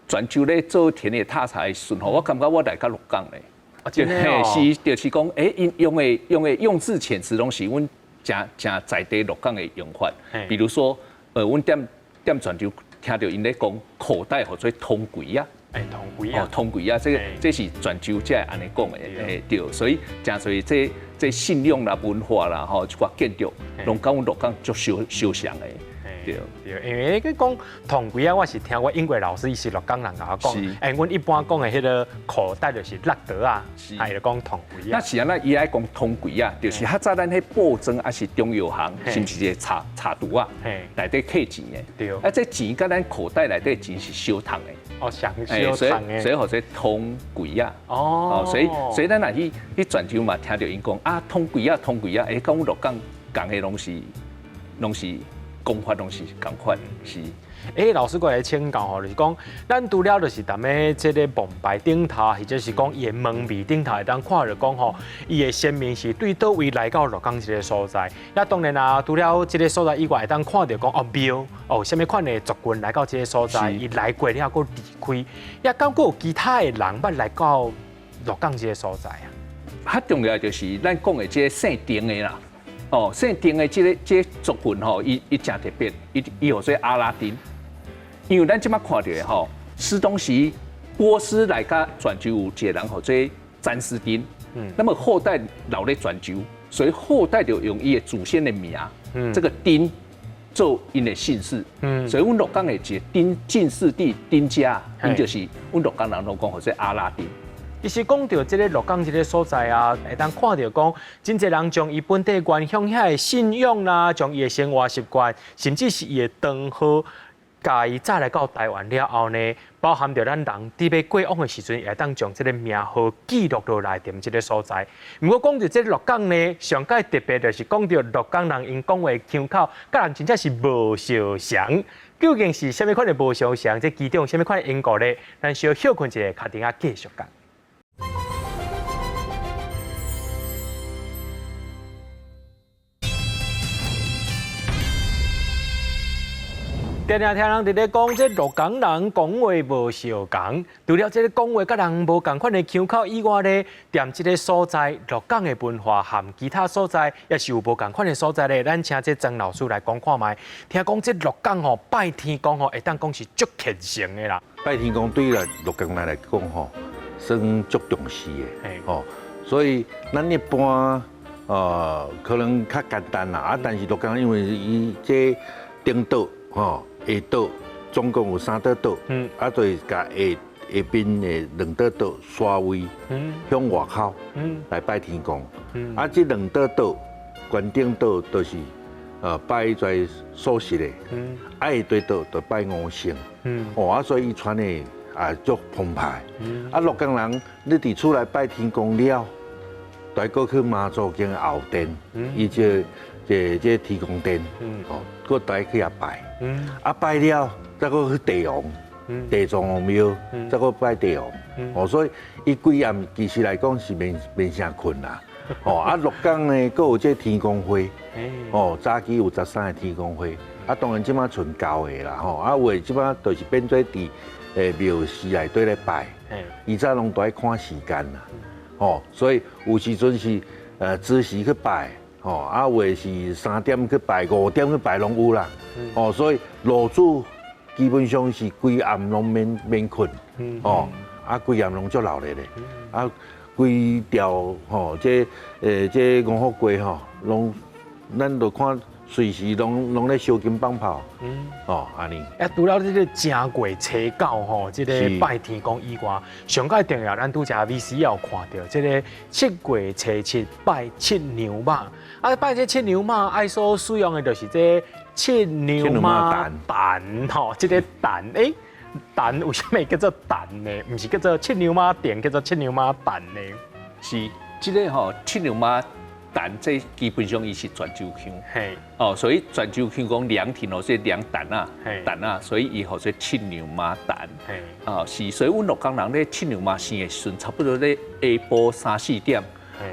泉州咧做田野踏查的時陣吼，我感覺我來到鹿港咧。啊，真的哦。是，就是講，欸，𪜶用的用字遣詞攏是阮誠誠在地鹿港的用法。比如說，阮踮泉州聽著𪜶咧講口袋號做銅櫃仔。欸，銅櫃仔。哦，銅櫃仔，這是泉州才會按呢講的，欸，對，所以誠濟這信仰啦、文化啦、吼，一寡建築，攏佮阮鹿港足相相像的。對，對，因為彼講銅櫃仔，我是聽我英國老師伊是鹿港人共我講，欸，阮一般講的彼个口袋就是橐袋仔，伊就講銅櫃仔。那是按怎？伊愛講銅櫃仔，就是較早咱彼布莊抑是中藥行，是毋是一个插櫥仔？內底放錢的。啊，這錢佮咱口袋內底錢是相同的。哦，相相同的。所以號做銅櫃仔。哦。所以咱若去泉州嘛，聽著𪜶講啊，銅櫃仔，銅櫃仔，欸，佮阮鹿港仝的攏是講法攏是仝款，是。欸，老師閣來請教吼，就是講，咱除了就是踮咧這个墓牌頂頭，或者是講伊的門楣頂頭，會當看著講吼，伊的先民是對佗位來到鹿港這个所在。也當然啊，除了這个所在以外，會當看著講哦廟哦，啥物款的族群來到這个所在，伊來過了閣離開，也敢閣有其他的人捌來到鹿港這个所在啊？較重要就是咱講的這个姓丁的啦。哦，姓丁的這个族群吼，伊誠特別，伊號做阿拉丁，因為咱這擺看著的吼，斯東時波斯來佮泉州有一个人號做詹斯丁，那麼後代留咧泉州，所以後代就用伊的祖先的名，這個丁做𪜶的姓氏，所以阮鹿港的一个丁進士第丁家，𪜶就是阮鹿港人攏講號做阿拉丁。其實講著這个鹿港這个所在啊，會當看著講，真濟人將伊本地原鄉遐的信仰啦，將伊的生活習慣，甚至是伊的燈號，共伊載來到台灣了後呢，包含著咱人佇欲過往的時陣，也會當將這个名號記錄落來踮這个所在。毋過講著這个鹿港呢，上蓋特別就是講著鹿港人𪜶講話腔口，佮人真正是無相像。究竟是啥物款的無相像？這其中啥物款的因果呢？咱小歇睏一下，敲電仔繼續講。定定聽人佇咧講，這鹿港人講話無相仝，除了這个講話佮人無仝款的腔口以外咧，踮這个所在鹿港的文化和其他所在也是有無仝款的所在咧。咱請這曾老師來講看覓，聽講這鹿港吼拜天公吼，會當講是足虔誠的啦。拜天公對咱鹿港人來講吼，算足重視的，吼，所以咱一般可能較簡單啦，啊，但是鹿港因為伊這頂島吼。下島總共有三島島，啊，就是共下下邊的兩島島沙圍向外口來拜天公，啊，這兩島島懸頂島就是拜在素食的，啊，下底島就拜五聖，哦，啊，所以伊穿的啊足澎湃，啊，鹿港人你佇厝內拜天公了，就閣去媽祖宮後殿，伊這這天公殿，哦，閣帶去遐拜。啊拜了，再閣去地王、地藏王廟，再閣拜地王。哦，所以伊規暗其實來講是免免啥睏啦。哦，啊鹿港呢，閣有這天公會。哦，早期有13个天公會，啊當然這擺賰9个啦。吼，啊有的這擺就是變做佇廟寺內底咧拜。以前攏都愛看時間啦。哦，所以有時陣是子時去拜。哦，啊，有的是3點去拜，5點去拜，攏有啦。哦，所以爐主基本上是規暗攏免免睏。哦，啊，規暗攏足鬧熱的。啊，規條吼，這這五福粿吼，攏咱就看隨時攏攏咧燒金放炮。哦，按呢。啊，除了這个正月初九吼，這个拜天公以外，上蓋重要，咱拄才 VC 也有看著，這个7月初七拜七娘媽。啊，拜這七娘媽愛所使用的就是這七娘媽蛋吼，這个蛋，欸，蛋為啥物叫做蛋呢？毋是叫做七娘媽殿，叫做七娘媽蛋呢？是，這个吼七娘媽蛋，這基本上伊是泉州腔，哦，所以泉州腔講涼亭哦，這涼蛋啊，蛋啊，所以伊號做七娘媽蛋，哦，是，所以阮鹿港人咧七娘媽生的時陣，差不多咧下晡3、4點，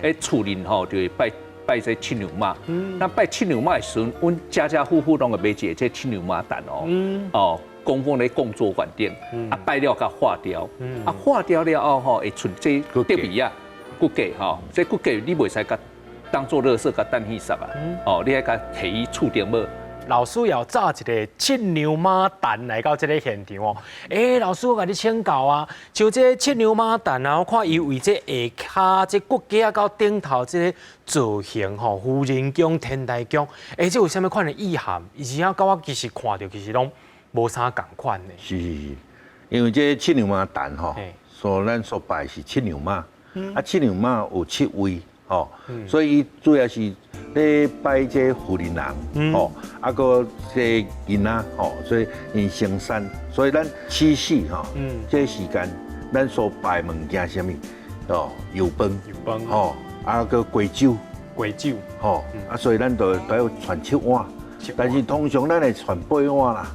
喺厝裡吼就會拜拜這七娘媽。那拜七娘媽的時陣，阮家家戶戶攏會買一個這七娘媽蛋哦，哦，供奉咧供桌館頂，啊拜了共化掉，啊化掉了後吼會出這骨味啊，骨架吼，這骨架你袂使共當做垃圾，共掷去殺啊！哦，你愛共提去厝頂帽。老師有炸一个七娘媽蛋來到這个現場哦。欸，老師，我共你請教啊，像這七娘媽蛋啊，我看伊為這下跤這骨架到頂頭這个造型吼，夫人宮、天台宮，欸，這有啥物款的意涵？而且佮我其實看著其實攏無啥仝款的。是是是，因為這七娘媽蛋吼，所咱所拜是七娘媽，啊七娘媽有7位。哦，所以伊主要是咧拜這婦人人，吼，啊，閣這囡仔，吼，所以𪜶生產，所以咱七夕吼，這時間咱所拜的物件啥物，哦，油飯，油飯，吼，啊，閣雞酒，雞酒，吼，啊，所以咱就都要傳7碗，但是通常咱會傳8碗啦，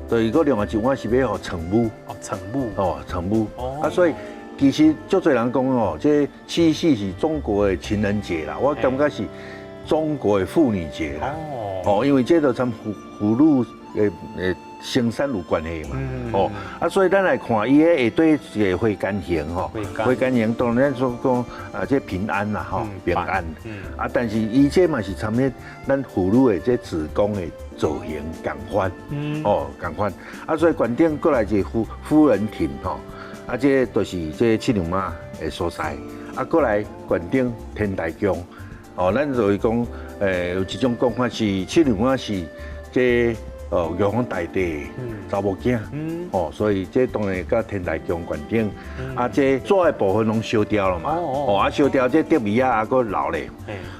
就是閣另外一碗是欲予床母。哦，床母。哦，床母。啊，所以其實足濟人講哦，這七夕是中國的情人節啦，我感覺是中國的婦女節啦。哦，因為這就參婦女的生產有關係嘛。哦，啊，所以咱來看伊彼下底一個火間形吼，火間形當然咱說講啊，這平安啦吼，平安。啊，但是伊這嘛是參彼咱婦女的這子宮的造型仝款。哦，仝款。啊，所以懸頂閣來一個夫人亭吼，啊，這就是這七娘媽的所在。啊，閣來懸頂天台宮，哦，咱就是講，有一種講法是七娘媽是這哦，玉皇大帝查某囝，哦，所以這當然佮天台宮懸頂，啊，這紙的部分攏燒掉了嘛，哦，啊，燒掉這竹篾仔還閣留咧，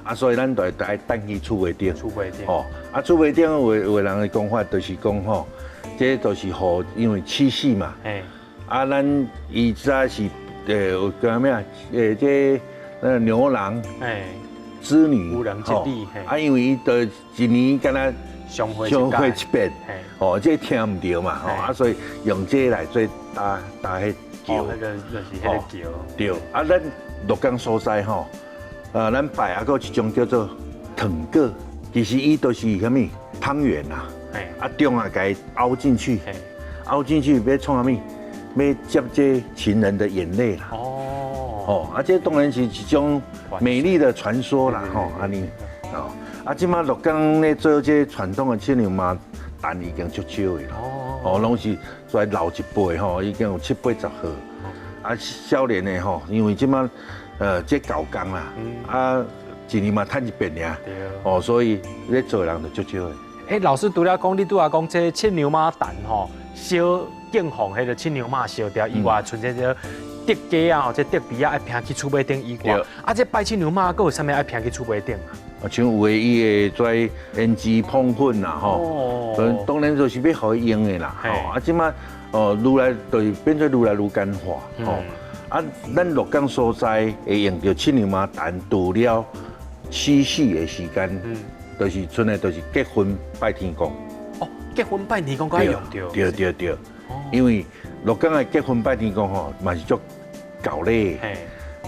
啊，所以咱就愛等去厝尾頂，厝尾頂，哦，啊，厝尾頂有的人的講法就是講吼，這就是予因為七夕嘛，啊，咱伊早是有叫啥物啊？這那牛郎，織女，吼，啊，因為伊就一年敢若相會一遍，哦，這聽毋著嘛，吼，啊，所以用這來做搭搭彼橋，就是彼个橋。對，啊，咱鹿港所在吼，咱拜還閣有一種叫做糖果，其實伊都是啥物湯圓啦，啊，中啊，共伊凹進去，凹進去欲創啥物？欲接這情人的眼淚啦。哦，哦，啊，這當然是一種美麗的傳說啦，吼，按呢，哦。啊，這馬鹿港咧做這傳統的七娘媽誕已經足少的啦。哦，攏是在老一輩吼，已經有七八十歲。啊，少年的吼，因為這馬這厚工啦，啊，一年嘛趁一遍爾。哦，所以咧做的人就足少的。欸，老師除了講，你拄仔講這七娘媽誕吼，燒敬奉彼个七娘媽燒掉以外，賰這個竹雞啊，或者竹篾仔愛拚去厝尾頂以外，啊，這拜七娘媽閣有啥物愛拚去厝尾頂啊？啊，像有的伊會跩胭脂碰粉啦，吼，當然就是欲予伊用的啦，吼，啊，這馬哦，愈來就是變做愈來愈簡化，吼，啊，咱鹿港所在會用著七娘媽誕，除了七夕的時間，就是賰的，就是結婚拜天公。哦，結婚拜天公閣愛用著。對對對，因為鹿港的結婚拜天公吼，嘛是足厚禮，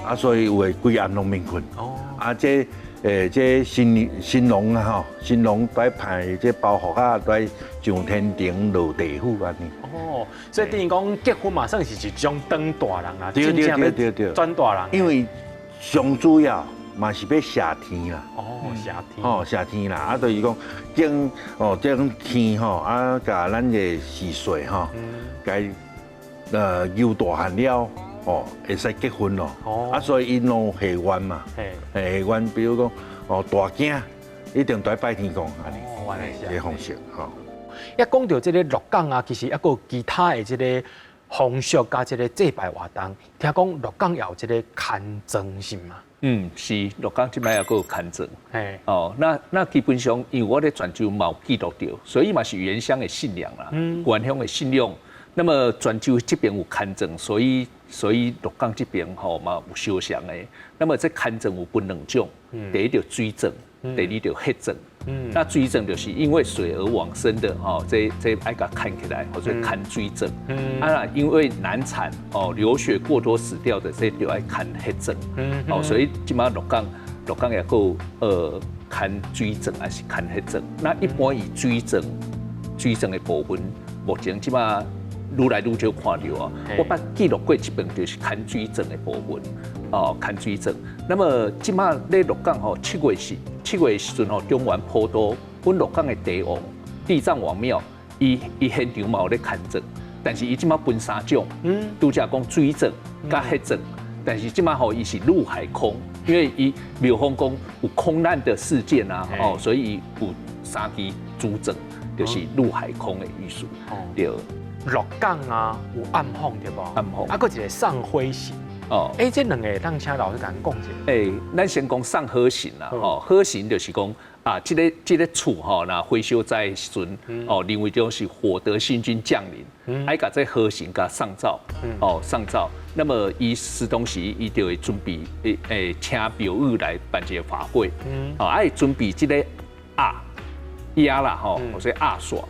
啊，所以有的規暗攏免睏。哦，啊，這。這新郎啊吼，新郎愛派這包袱啊，愛上天庭落地府按呢。哦，所以等於講結婚嘛，算是一種轉大人啊，對對對對對，轉大人。因為上主要嘛是欲謝天啦。哦，謝天。哦，謝天啦，啊，就是講將哦，這種天吼，啊，共咱的時歲吼，共求大漢了。哦，會使結婚咯。哦，啊，所以𪜶攏有下願嘛。下願，比如講，哦，大囝一定愛拜天公，按呢。哦，原來是這個方式，吼。一講著這個鹿港啊，其實猶閣有其他的這個風俗佮這個祭拜活動。聽講鹿港也有這個牽床是嗎？嗯，是鹿港這擺猶閣有牽床。哦，那基本上，因為我咧泉州嘛有記錄著，所以嘛是原鄉的信仰啦，原鄉的信仰。那麼泉州這邊有牽床，所以鹿港這邊吼嘛有相像的。那麼這牽床有分兩種，第一著水葬，第二著火葬。那水葬就是因為水而往生的吼，這愛共牽起來，或者牽水葬。啊，因為難產哦，流血過多死掉的，這就愛牽火葬。哦，所以這馬鹿港也閣牽水葬還是牽火葬。那一般以水葬的部分，目前這馬愈來愈少看著啊！我捌記錄過一遍，就是牽水葬的部分，哦，牽水葬。那麼這馬咧鹿港吼，7月時陣吼，中元普渡，阮鹿港的地王地藏王廟，伊現場嘛有咧牽床，但是伊這馬分三種，拄才講水葬佮火葬，但是這馬吼伊是陸海空，因為伊廟方講有空難的事件啊，哦，所以有三支主葬，就是陸海空的意思，對。鹿港啊，有暗訪對無？暗訪。啊，閣一個送火神。哦。欸，這兩個當請老師共咱講一下。欸，咱先講送火神啦，吼，火神就是講啊，這個厝吼，若火燒災的時陣，哦，認為就是火德星君降臨，愛共這火神共送走，哦，送走。那麼伊時當時伊就會準備欸請廟宇來辦一個法會，哦，愛準備這個鴨。壓啦吼，或者壓煞。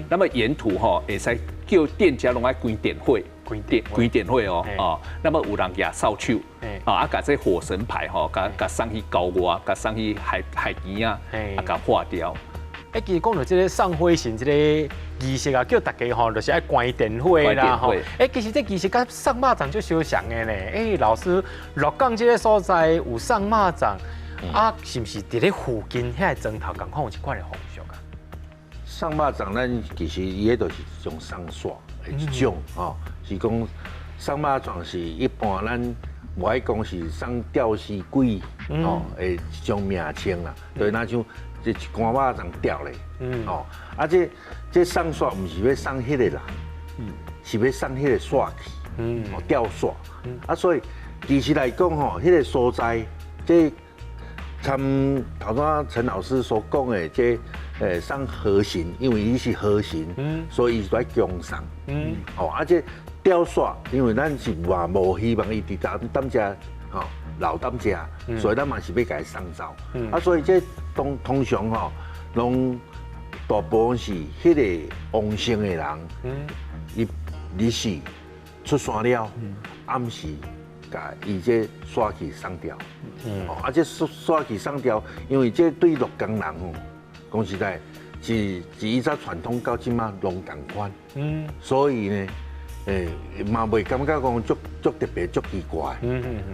那麼沿途吼會使叫店家攏愛關電火，關電火哦，哦。那麼有人舉掃帚，啊，共這火神牌吼，共共送去郊外，共送去海邊啊，啊，共化掉。欸，其實講到這個送火神這個儀式啊，叫大家吼，就是愛關電火啦吼。欸，其實這儀式佮送肉粽就相像的呢。欸，老師，鹿港這個所在有送肉粽，啊，是毋是佇咧附近遐個莊頭仝款有這款的風俗啊？送肉粽，咱其實伊彼就是一種送煞的一種吼，是講送肉粽是一般咱無愛講是送吊死鬼吼的一種名稱啦，對，若像這一罐肉粽吊咧，吼，啊這這送煞毋是欲送彼個人，是欲送彼個煞去，哦吊煞，啊所以其實來講吼，彼個所在，這參頭拄陳老師所講的這送河神，因為伊是河神，所以伊是愛恭送，哦啊這吊煞，因為咱是嘛無希望伊佇踮遮吼留踮遮，所以咱嘛是欲共伊送走，啊所以這通常吼，攏大部分是彼個王姓的人，伊離世出山了，暗時共伊這煞去送掉，啊這煞去送掉，因為這對鹿港人吼，講實在，是自以前傳統到這馬攏仝款，所以呢，嘛袂感覺講足足特別足奇怪，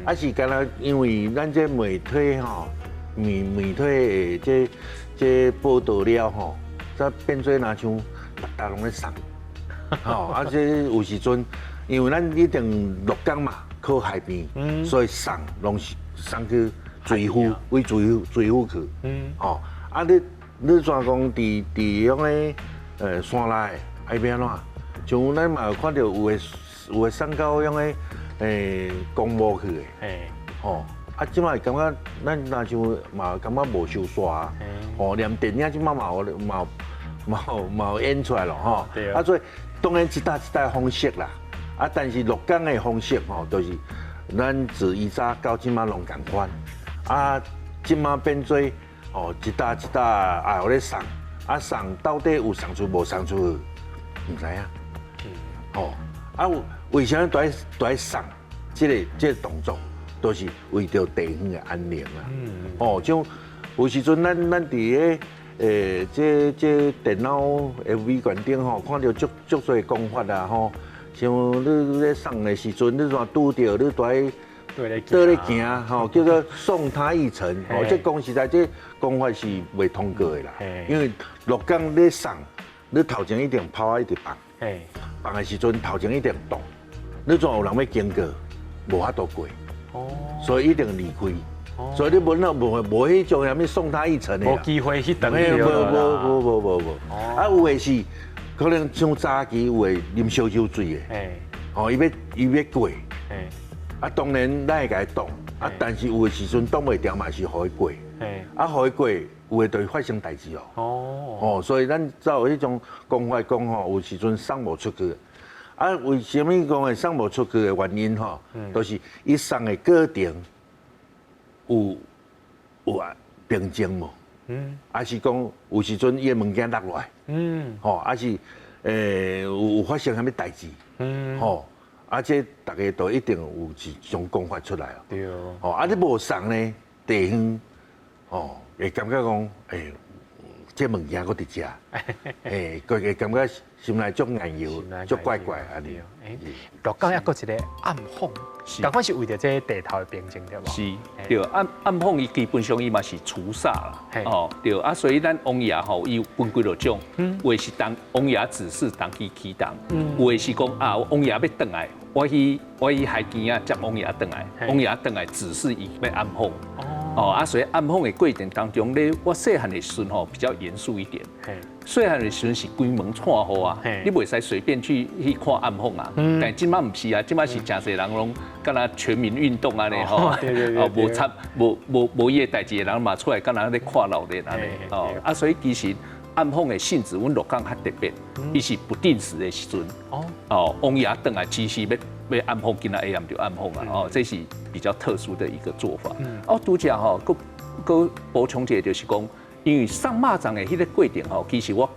啊是敢若因為咱這媒體吼，媒體的這報道了吼，才變做若像逐家攏咧送，吼啊這有時陣，因為咱一定鹿港嘛，靠海邊，所以送攏是送去水府，為水府去，吼啊你怎講佇佇彼个山內愛欲按怎？像咱嘛有看著有的送到彼个公墓去的，吼啊，這馬會感覺咱若像嘛感覺無收煞啊，吼，連電影這馬嘛有嘛嘛有嘛有演出來咯，吼，啊，所以當然一代一代方式啦，啊，但是鹿港的方式吼，就是咱自以早到這馬攏仝款，啊，這馬變做哦一搭一搭也有咧送，啊送到底有送出無送出去，毋知影。哦，啊，為啥物都愛送這個動作，都是為著地方的安寧啦。哦，像有時陣咱佇个這電腦 FB 館頂吼，看著足足濟講法啊吼，像你咧送的時陣，你若拄著你都愛倒咧行吼，叫做送他一程。哦，這講實在，這講法是袂通過的啦。因為鹿港咧送，你頭前一定炮仔一直放。放的時陣頭前一定擋，你總有人欲經過，無法度過，所以一定離開。所以你無那無無彼種啥物送他一程的，無機會去等。無無無無無無。啊，有的是可能像早期有的啉燒酒醉的，哦，伊欲過，啊，當然咱會共伊擋，啊，但是有的時陣擋袂牢嘛，是予伊過，啊，予伊過，有的就會發生代誌哦。哦，所以咱才有彼種講法講吼，有時陣送無出去，啊，為啥物講會送無出去的原因吼，就是伊送的過程有平靜無？還是講有時陣伊的物件落落來，吼，還是有發生啥物代誌？吼，啊，這逐家都一定有一種講法出來哦。吼，啊，你無送呢，地方，吼，會感覺講，這物件閣佇遮，閣會感覺心內足緣由，足怪怪按呢。鹿港抑閣一個暗訪，仝款是為著這個地頭的平靜對無？是，對，暗訪伊基本上伊嘛是除煞啦，哦，對，啊，所以咱王爺吼，伊有分幾落種，有的是當王爺指示當機啟動，有的是講啊，王爺欲轉來，我去海邊啊接王爺轉來，王爺轉來指示伊欲暗訪。哦，啊，所以暗訪的過程當中咧，我細漢的時陣吼比較嚴肅一點。細漢的時陣是關門掣予啊，你袂使隨便去看暗訪啊。但這馬毋是啊，這馬是誠濟人攏敢若全民運動按呢吼。哦，無插無無無伊的代誌的人嘛出來敢若咧看鬧熱按呢。哦，啊，所以其實暗訪的性質，阮鹿港較特別，伊是不定時的時陣。哦，王爺轉來指示欲暗訪，今仔下暗就暗訪啊！哦，這是比較特殊的一個做法。哦，拄才吼，閣閣補充一下，就是講，因為送肉粽的彼个過程吼，其實我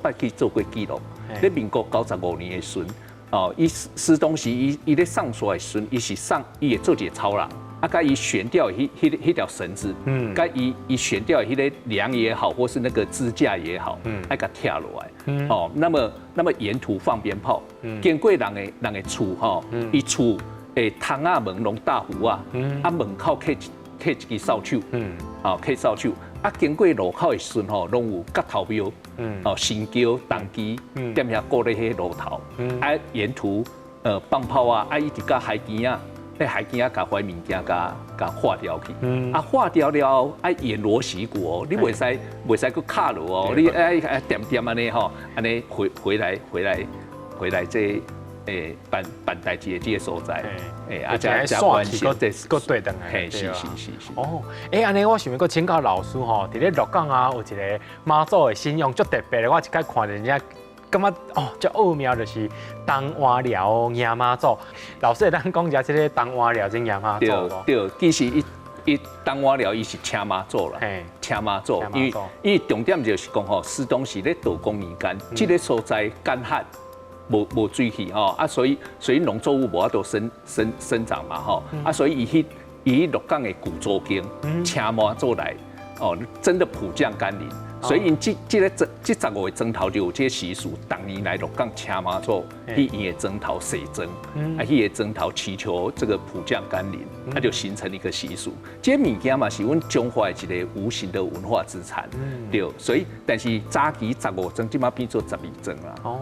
捌去做過記錄。咧民國95年的時陣，哦，伊師當時伊咧送煞的時陣，伊是送伊會做一个草人，啊，共伊懸吊彼條繩子，共伊懸吊彼个梁也好，或是那個支架也好，愛共拆落來，哦，那麼沿途放鞭炮，經過人的厝吼，伊厝的窗仔門攏搭符仔，啊門口掛一支掃帚，哦，掛掃帚。啊，經過路口的時陣吼，攏有角頭廟，哦，神轎、銅旗，踮遐顧咧彼路頭，啊，沿途放炮啊，啊，一直到海墘仔，彼海墘仔共遐物件共化掉去，啊，化掉了後，愛偃鑼擊鼓哦，你袂使閣敲落哦，你愛恬恬按呢吼，按呢回來這辦代誌的這个所在，啊，這關係，閣對轉來，嘿，是是。哦，按呢我想欲閣請教老師吼，佇咧鹿港啊，有一个媽祖的信仰足特別的，我一擺看人家感覺哦，足奧妙，就是東灣寮迎媽祖。老師會當講一下這个東灣寮這迎媽祖無？對對，其實伊東灣寮伊是請媽祖啦，請媽祖，因為重點就是講吼，師當時咧道光年間，這个所在乾旱。無水氣吼，啊，所以農作物無法度生長嘛吼，啊，所以伊彼鹿港的古州宮請媽祖來，哦，真的普降甘霖，所以𪜶這15個莊頭就有這个習俗，逐年來鹿港請媽祖去𪜶的莊頭踅莊，啊，彼个莊頭祈求這個普降甘霖，啊，就形成一個習俗。這个物件嘛是阮中華的一個無形的文化資產，對，所以但是早期十五莊，這馬變做十二莊啦。哦，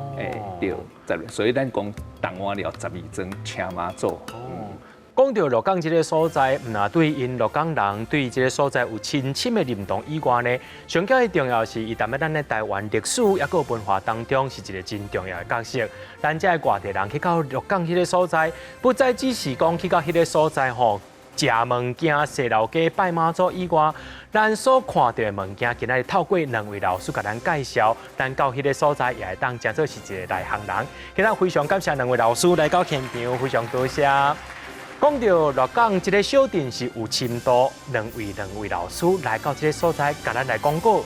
對，所以咱講東灣寮十二莊請媽祖。講到鹿港這个所在，毋但對𪜶鹿港人對這个所在有深深的認同以外呢，上較重要是，伊踮咧咱的台灣歷史抑閣文化當中是一个真重要的角色。咱這个外地人去到鹿港彼个所在，不再只是講去到彼个所在吼，食物件、踅老街、拜媽祖以外，咱所看到的物件，今仔日透過兩位老師共咱介紹，咱到彼个所在也會當誠做是一个內行人。今仔非常感謝兩位老師來到現場，非常多謝。講到鹿港這个小鎮是有深度，兩位老師來到這个所在，共咱來講過，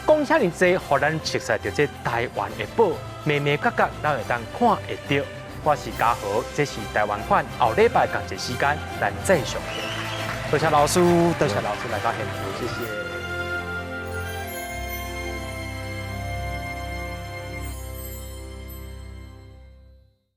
講遐爾濟，予咱熟悉著這台灣的寶，眉眉角角，咱會當看會著。我是嘉豪，這是台灣款，後禮拜仝一時間，咱再相會。多謝老師，多謝老師來到現場，謝謝。